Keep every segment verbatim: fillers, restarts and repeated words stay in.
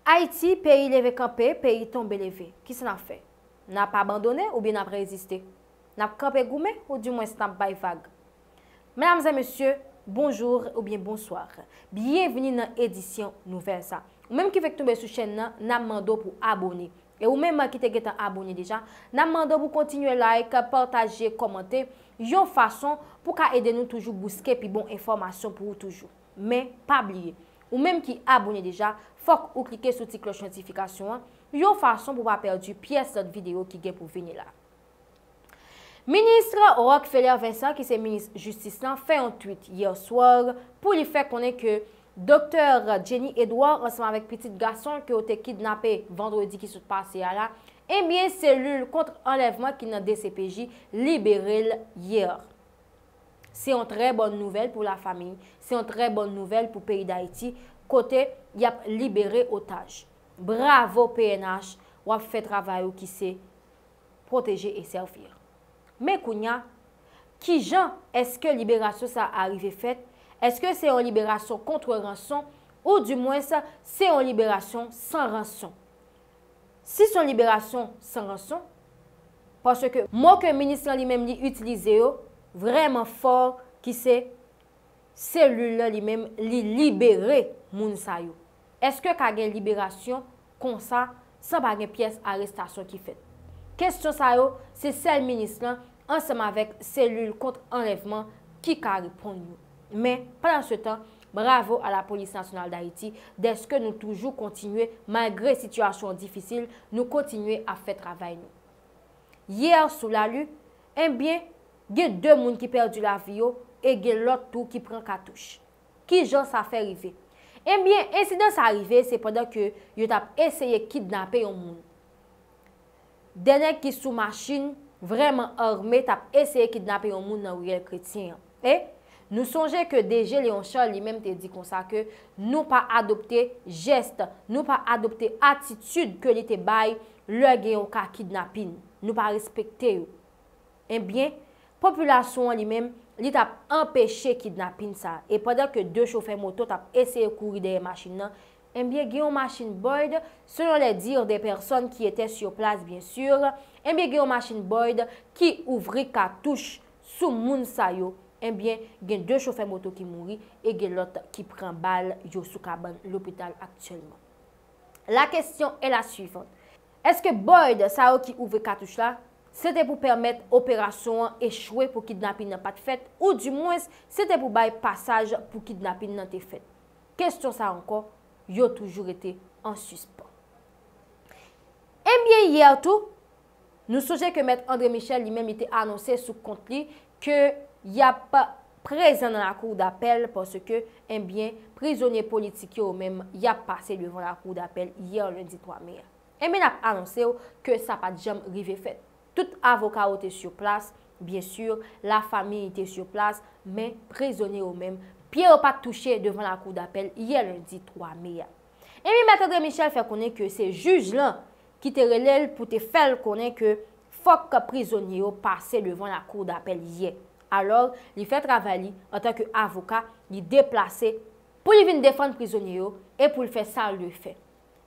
Ayiti, peyi leve kanpe, peyi tonbe leve. Kisa n ap fè? N ap abandone oubyen n ap reziste? N ap kanpe goumen oudimwens n ap bay vag? Medam e mesye, bonjou oubyen bonswa. Byenvini nan edisyon nouvèl sa. Ou menm ki fèk tonbe sou chèn nan, n ap mande w pou abone. E ou menm ki te gentan abone deja, n ap mande w pou kontinye like, pataje, kòmante, yon fason pou ka ede nou toujou bouske pi bon enfòmasyon pou ou toujou. Men, pa bliye, ou menm ki abone deja, fòk ou klike sou ti klòch notifikasyon an, yon fason pou w pa pèdi pyès lòt videyo ki gen pou vini la. Minis Rockfeller Vincent, ki se minis jistis lan, fè yon tweet yè swa pou li fè konnen ke Doktè Jenny Edouard ansanm avèk pitit gason l ke yo te kidnape vandredi ki sot pase a la, ebyen, selil kont anlèvman ki nan D C P J libere l yè. Se yon trè bòn nouvèl pou lafanmi, se yon trè bòn nouvèl pou peyi Dayiti, kote y ap libere otaj. Bravo P N H, w ap fè travay ou ki se pwoteje e sèvi. Men kounye a, kijan èske liberasyon sa a rive fèt? Èske se yon liberasyon kont ranson, oudimwens se yon liberasyon san ranson? Si se yon liberasyon san ranson, paske mo ke minis lan li menm li itilize yo vrèman fò, ki se selil lan li menm li libere moun sa yo. Èske ka gen liberasyon konsa san pa gen pyès arestasyon ki fèt? Kesyon sa yo, se sèl minis lan ansanm avèk selil kont anlèvman ki ka reponn yo. Men, pandansetan, bravo a Lapolis Nasyonal Dayiti dèske nou toujou kontinye, malgre sitiyasyon an difisil, nou kontinye ap fè travay nou. Yè sou Lali, ebyen, gen de moun ki pèdi lavi yo e gen lòt tou ki pran katouch. Kijan sa fè rive? Ebyen, ensidan sa rive se pandan ke yo t ap eseye kidnape yon moun. De nèg ki sou machin vrèman ame t ap eseye kidnape yon moun nan riyèl Kretyen an. E nou sonje ke D G Léon Charles li menm te di konsa ke nou pa adopte jès, nou pa adopte atitid ke li te bay lè gen yon ka kidnapin. Nou pa respekte yo. Ebyen, popilasyon an li menm, li t ap anpeche kidnapin sa. E pandan ke de chofè moto t ap eseye kouri dèyè machin nan, ebyen, gen yon machin Boyd, selon les dires des personnes qui étaient sur place, bien sûr, ebyen, gen yon machin Boyd ki ouvri katouch sou moun sa yo. Ebyen, gen de chofè moto ki mouri e gen lòt ki pran bal, yo sou kabann lopital aktyèlman. La question est la suivante. Èske Boyd sa yo ki ouvri katouch la, se te pou pèmèt operasyon an echwe pou kidnapin nan pa t fèt, oudimwens se te pou bay pasaj pou kidnapin nan te fèt? Kesyon sa ankò, yo toujou rete an sispan. Ebyen, yè tou, nou sonje ke Mèt André Michel li menm li te anonse sou kont li ke y ap prezan nan lakou dapèl paske, ebyen, prizonye politik yo menm y ap pase devan lakou dapèl yè lendi twa me a. Ebyen, n ap anonse w ke sa pa t janm rive fèt. Tout avoka yo te sur plas, byen si, lafanmi te sur plas, men prizonye yo menm, pye yo pa t touche devan lakou dapèl yè lendi twa me a. Ebyen, Mèt André Michel fè konnen ke se jij lan ki te rele l pou te fè l konnen ke fòk prizonye yo pase devan lakou dapèl yè. Alò, li fè travay li antanke avoka, li deplase pou li vin defann prizonye yo e pou l fè sa l dwe fè.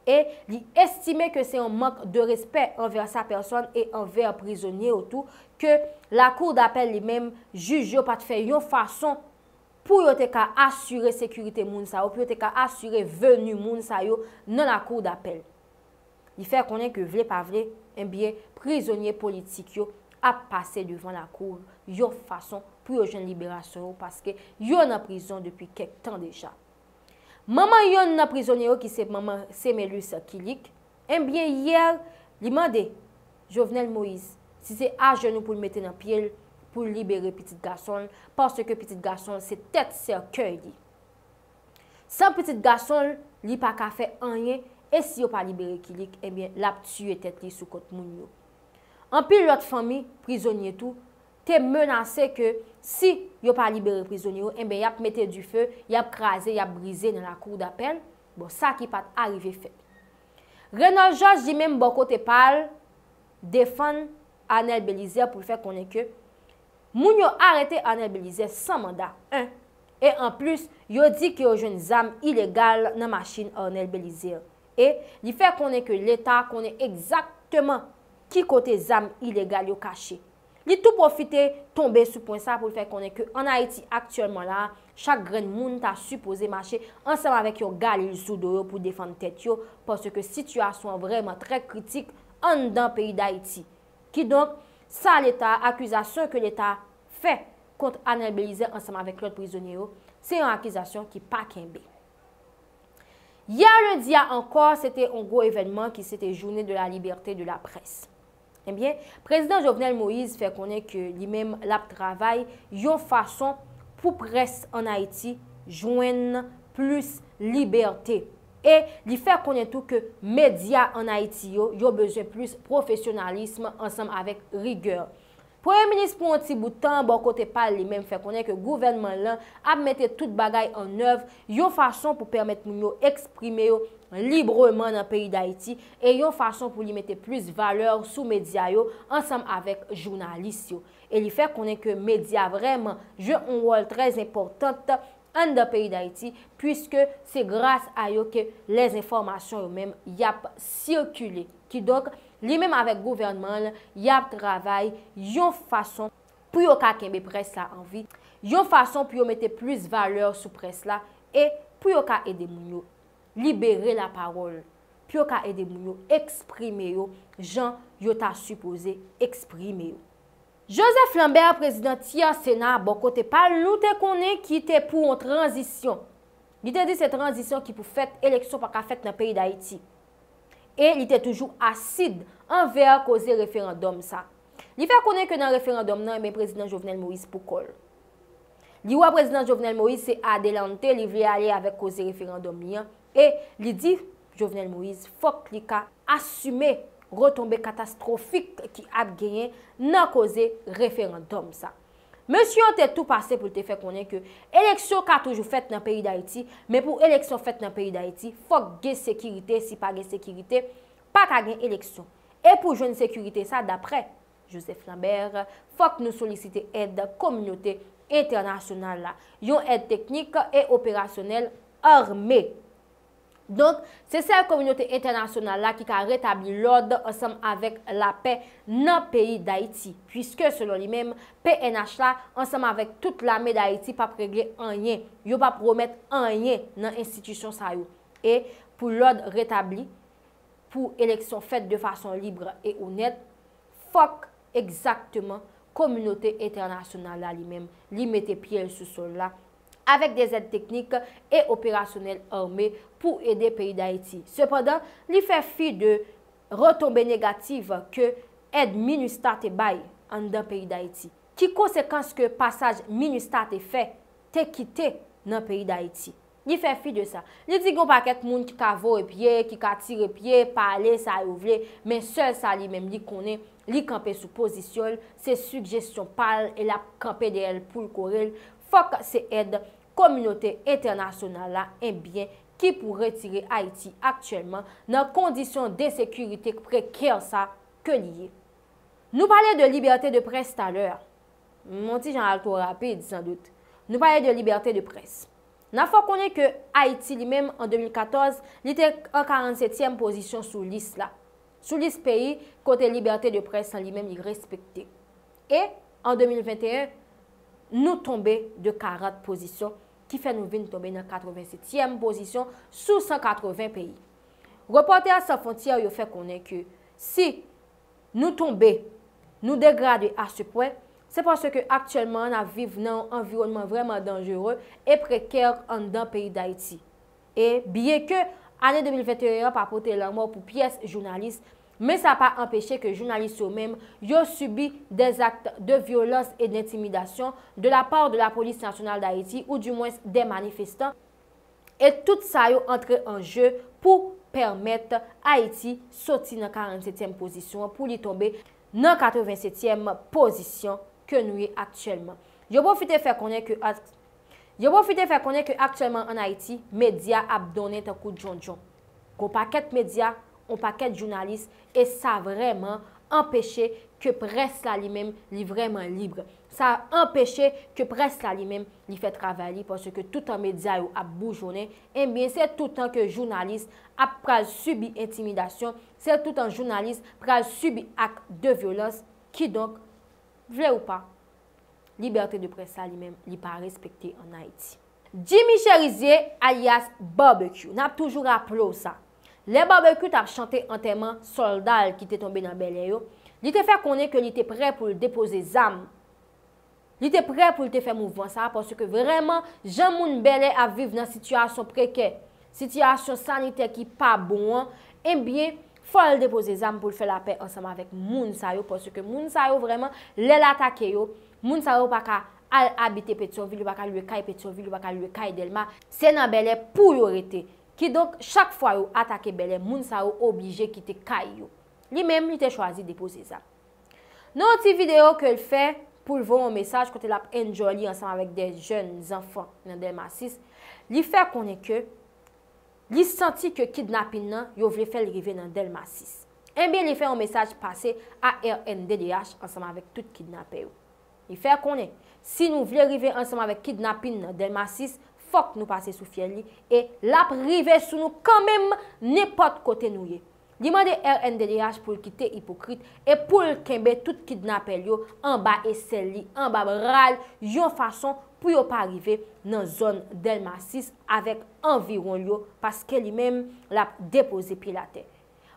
E li estime ke se yon mank de respè anvè sa pèsòn e anvè prizonye yo tou, ke lakou dapèl li menm, jij yo pa t fè yon fason pou yo te ka asire sekirite moun sa yo, pou yo te ka asire veni moun sa yo nan lakou dapèl. Li fè konnen ke vle pa vle, ebyen, prizonye politik yo ap pase devan lakou yon fason pou yo jwenn liberasyon yo, paske yo nan prizon depi kèk tan deja. Manman yonn nan prizonye yo, ki se manman Semelus Kilik, ebyen, yè, li mande Jovenel Moïse si se ajenou pou l mete nan pye l pou l libere pitit gason l, paske pitit gason l se tèt sèkèy li. San pitit gason l, li pa ka fè anyen, e si yo pa libere Kilik, ebyen, l ap tiye tèt li sou kont moun yo. Anpil lòt fanmi prizonye tou te menase ke si yo pa libere prizonye yo, enben, y ap mete dife, y ap kraze, y ap brize nan lakou dapèl. Bon, sa ki pa t arive fèt. Renòl Jòj, li menm, bò kote pa l, defann Arnel Belizaire pou l fè konnen ke moun yo arete Arnel Belizaire san manda, en. E anplis, yo di ke yo jwenn zam ilegal nan machin Arnel Belizaire. E li fè konnen ke Leta konnen egzakteman ki kote zam ilegal yo kache. Li tou pwofite tonbe sou pwen sa pou l fè konnen ke ann Ayiti aktyèlman la, chak grenn moun ta sipoze mache ansanm avèk yon galil sou do yo pou defann tèt yo, paske sitiyasyon an vrèman trè kritik anndan peyi Dayiti. Kidonk, sa Leta, akizasyon ke Leta fè kont Anel Belizaire ansanm avèk lòt prizonye yo, se yon akizasyon ki pa kenbe. Yè lendi a ankò, se te yon gwo evènman ki se te Journée de la Liberté de la Presse. Ebyen, Prezidan Jovenel Moïse fè konnen ke li menm l ap travay yon fason pou près ann Ayiti jwenn plis libète. E li fè konnen tou ke medya ann Ayiti yo, yo bezwen plis pwofesyonalism ansanm avèk rigè. Premye minis pou yon ti bout tan, bò kote pa l, li menm fè konnen ke gouvènman l lan ap mete tout bagay an èv yon fason pou pèmèt moun yo eksprime yo libreman nan peyi Dayiti e yon fason pou li mete plis valè sou medya yo ansanm avèk jounalis yo. E li fè konnen ke medya vrèman jwe yon wòl trè enpòtan anndan peyi Dayiti, puiske se gras a yo ke lèzenfòmasyon yo menm y ap sikile. Kidonk, li menm avèk gouvènman l, y ap travay yon fason pou yo ka kenbe près la an vi, yon fason pou yo mete plis valè sou près la e pou yo ka ede moun yo libere lapawòl, pou yo ka ede moun yo eksprime yo jan yo ta sipoze eksprime yo. Joseph Lambert, prezidan tyè Sena, bò kote pa l, nou te konnen ki te pou yon tranzisyon. Li te di se tranzisyon ki pou fèt, eleksyon pa ka fèt nan peyi Dayiti. E li te toujou asid anvè koze referandòm sa. Li fè konnen ke nan referandòm nan, ebyen, prezidan Jovenel Moïse pou kò l. Li wè prezidan Jovenel Moïse se adelante li vle ale avèk koze referandòm li an, e li di Jovenel Moïse fòk li ka asime retonbe katastwofik ki ap genyen nan koze referandòm sa. Mesye yo te tou pase pou l te fè konnen ke eleksyon ka toujou fèt nan peyi Dayiti, men pou eleksyon fèt nan peyi Dayiti, fòk gen sekirite, si pa gen sekirite, pa ka gen eleksyon. E pou jwenn sekirite sa, daprè Joseph Lambert, fòk nou solisite èd kominote entènasyonal la, yon èd teknik e operasyonèl ame. Donk, se sèl kominote entènasyonal la ki ka retabli lòd ansanm avèk lapè nan peyi Dayiti, puiske, selon li menm, P N H la, ansanm avèk tout lame Dayiti, p ap regle anyen, yo p ap remèt anyen nan enstitisyon sa yo. E pou lòd retabli, pou eleksyon fèt de fason lib e onèt, fòk egzakteman kominote entènasyonal la li menm, li mete pye l sou sòl la, avèk de zèd teknik e operasyonèl ame pou ede peyi Dayiti. Sepandan, li fè fi de retonbe negatif ke èd minista te bay anndan peyi Dayiti. Ki konsekans ke pasaj minista te fè, te kite nan peyi Dayiti? Li fè fi de sa. Li di gen yon pakèt moun ki ka voye pye, ki ka tire pye, pale sa yo vle, men sèl sa li menm li konnen, li kanpe sou pozisyon l, se sigjesyon pa l e l ap kanpe dèyè l pou l kore l. Fòk se èd kominote entènasyonal la, ebyen, ki pou retire Ayiti aktyèlman nan kondisyon de sekirite prekè sa ke li ye. Nou pale de libète de près talè. M yon ti jan al twò rapid, sandout. Nou pale de libète de près. N ap fè w konnen ke Ayiti li menm, an de mil katòz, li te an karannsetyèm pozisyon sou lis la. Sou lis peyi kote libète de près lan li menm li respekte. E an de mil venteyen, nou tonbe de karant pozisyon, ki fè nou vin tonbe nan katrevensetyèm pozisyon sou san katreven peyi. Reporters Sans Frontières yo fè konnen ke si nou tonbe, nou degrade à ce point, se paske aktyèlman n ap viv nan yon anviwònman vrèman danjere e prekè anndan peyi Dayiti. E byenke ane de mil venteyen an pa pote lanmò pou pyès jounalis, men sa pa anpeche ke jounalis yo menm yo sibi des actes de violence et d'intimidation de la part de la Police Nationale d'Haïti ou du moins des manifestants. E tout sa yo antre an je pou pèmèt Ayiti soti nan karannsetyèm pozisyon an pou li tonbe nan katrevensetyèm pozisyon ke nou ye aktyèlman. Yo pwofite fè konnen ke ak-, yo pwofite fè konnen ke aktyèlman ann Ayiti, medya ap donnen tankou djondjon. Gon pakèt medya, on pakèt jounalis, e sa vrèman anpeche ke près la li menm, li vrèman lib. Sa anpeche ke près la li menm li fè travay li, paske toutan medya yo ap boujonnen, ebyen se toutan ke jounalis ap pral sibi entimidasyon, se toutan jounalis pral sibi ak de vyolans. Kidonk, vle ou pa, libète de près la li menm li pa respekte ann Ayiti. Jimmy Chérizier alyas Barbecue, n ap toujou raple w sa. Lè Barbecue t ap chante antèman sòlda l ki te tonbe nan Bèlè yo, li te fè konnen ke li te prè pou l depoze zam. Li te prè pou l te fè mouvman sa a, paske vrèman, jan moun Bèlè ap viv nan sitiyasyon prekè, sitiyasyon sanitè ki pa bon an, ebyen, fò l depoze zam pou l fè lapè ansanm avèk moun sa yo, paske moun sa yo vrèman, lè l atake yo, moun sa yo pa ka al abite Petyonvil, yo pa ka lwe kay Petyonvil, yo pa ka lwe kay Dèlma. Se nan Bèlè pou yo rete. Kidonk, chak fwa yo atake Bèlè, moun sa yo oblije kite kay yo. Li menm, li te chwazi depoze zam. Nan yon ti videyo ke l fè pou l voye yon mesaj kote l ap enjoy li ansanm avèk de jèn zanfan nan Dèlma sis, li fè konnen ke li santi ke kidnapin nan yo vle fè l rive nan Dèlma sis. Ebyen, li fè yon mesaj pase a R N D D H ansanm avèk tout kidnapè yo. Li fè konnen, si nou vle rive ansanm avèk kidnapin nan Dèlma sis, fòk nou pase sou fyèl li e l ap rive sou nou kanmenm nenpòt kote nou ye. Li mande R N D D H pou l kite ipokrit e pou l kenbe tout kidnapè l yo anba esèl li, anba bra l, yon fason pou yo pa rive nan zòn Dèlma sis avèk anviwon l yo, paske li menm, l ap depoze pye l atè.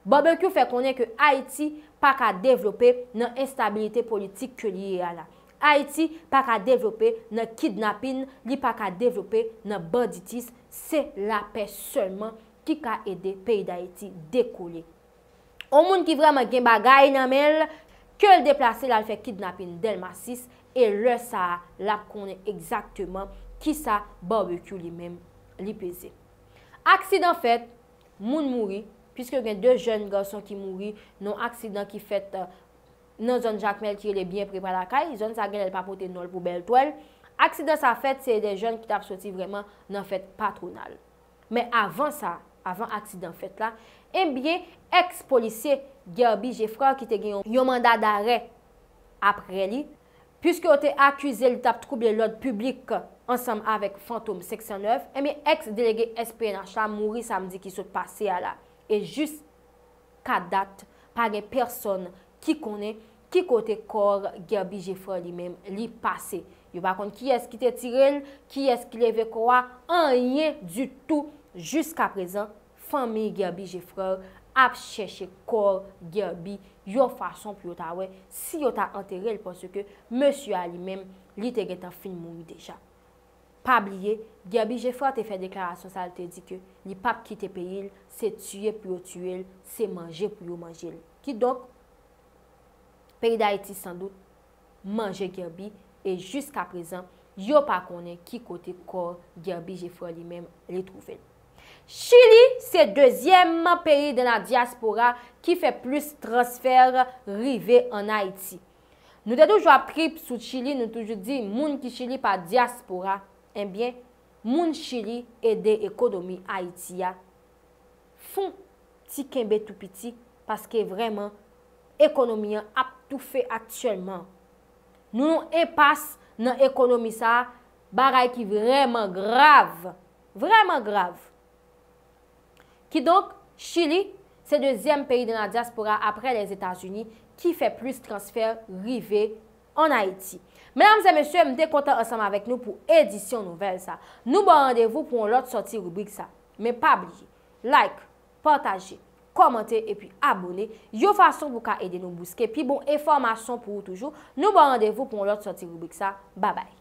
Barbecue fè konnen ke Ayiti pa ka devlope nan enstabilite politik ke li ye a la. Ayiti pa ka devlope nan kidnapin, li pa ka devlope nan banditis, se lapè sèlman ki ka ede peyi Dayiti dekole. Yon moun ki vrèman gen bagay nan men l, ke l deplase l al fè kidnapin Dèlma sis, e lè sa a, l ap konnen egzakteman kisa Barbecue li menm li peze. Aksidan fèt, moun mouri, piske gen de jèn gason ki mouri nan yon aksidan ki fèt, euh, nan zòn Jakmèl ki rele byen pre pa lakay. Zòn sa genlè l pa pote non l pou bèl twèl. Aksidan sa fèt, se de jèn ki t ap soti vrèman nan fèt patwonal. Men avan sa, avan aksidan fèt la, ebyen, èks polisye Guerby Geffrard ki te gen yon, yon manda darè aprè li, piske yo te akize l t ap twouble lòd piblik ansanm avèk Fantom senk san nèf, ebyen, èks delege S P N H la mouri samdi ki sot pase a la. E jis ka dat, pa gen pèsonn ki konnen ki kote kò Guerby Geffrard li menm li pase. Yo pa konn kiyès ki te tire l, kiyès ki leve kò a, anyen ditou. Jiskaprezan, fanmi Guerby Geffrard ap chèche kò Guerby yon fason pou yo ta wè si yo ta antere l, paske mesye a li menm, li te gentan fin mouri deja. Pa bliye, Guerby Geffrard te fè deklarasyon sa, l te di ke li p ap kite peyi l, se tiye pou yo tiye l, se manje pou yo manje l. Kidonk, peyi Dayiti sandout manje Guerby e jiskaprezan, yo pa konnen ki kote kò Guerby Geffrard li menm li twouve l. Chili se dezyèm peyi de la dyaspora ki fè plis transfè rive ann Ayiti. Nou te toujou ap trip sou Chili, nou toujou di moun ki Chili pa dyaspora. Ebyen, moun Chili ede ekonomi Ayiti a fon ti kenbe tou piti, paske vrèman, ekonomi an ap toufe aktyèlman. Nou nan enpas nan ekonomi sa a, bagay ki vrèman grav, vrèman grav. Kidonk, Chili se dezyèm peyi de la dyaspora aprè Lèzetazini ki fè plis transfè rive ann Ayiti. Medam e mesye, m te kontan ansanm avèk nou pou edisyon nouvèl sa. Nou ba w randevou pou yon lòt sòti ribrik sa. Men pa bliye, like, pataje, kòmante epi abone, yon fason pou ka ede nou bouske pi bon enfòmasyon pou ou toujou. Nou ba w randevou pou yon lòt sòti ribrik sa. Babay.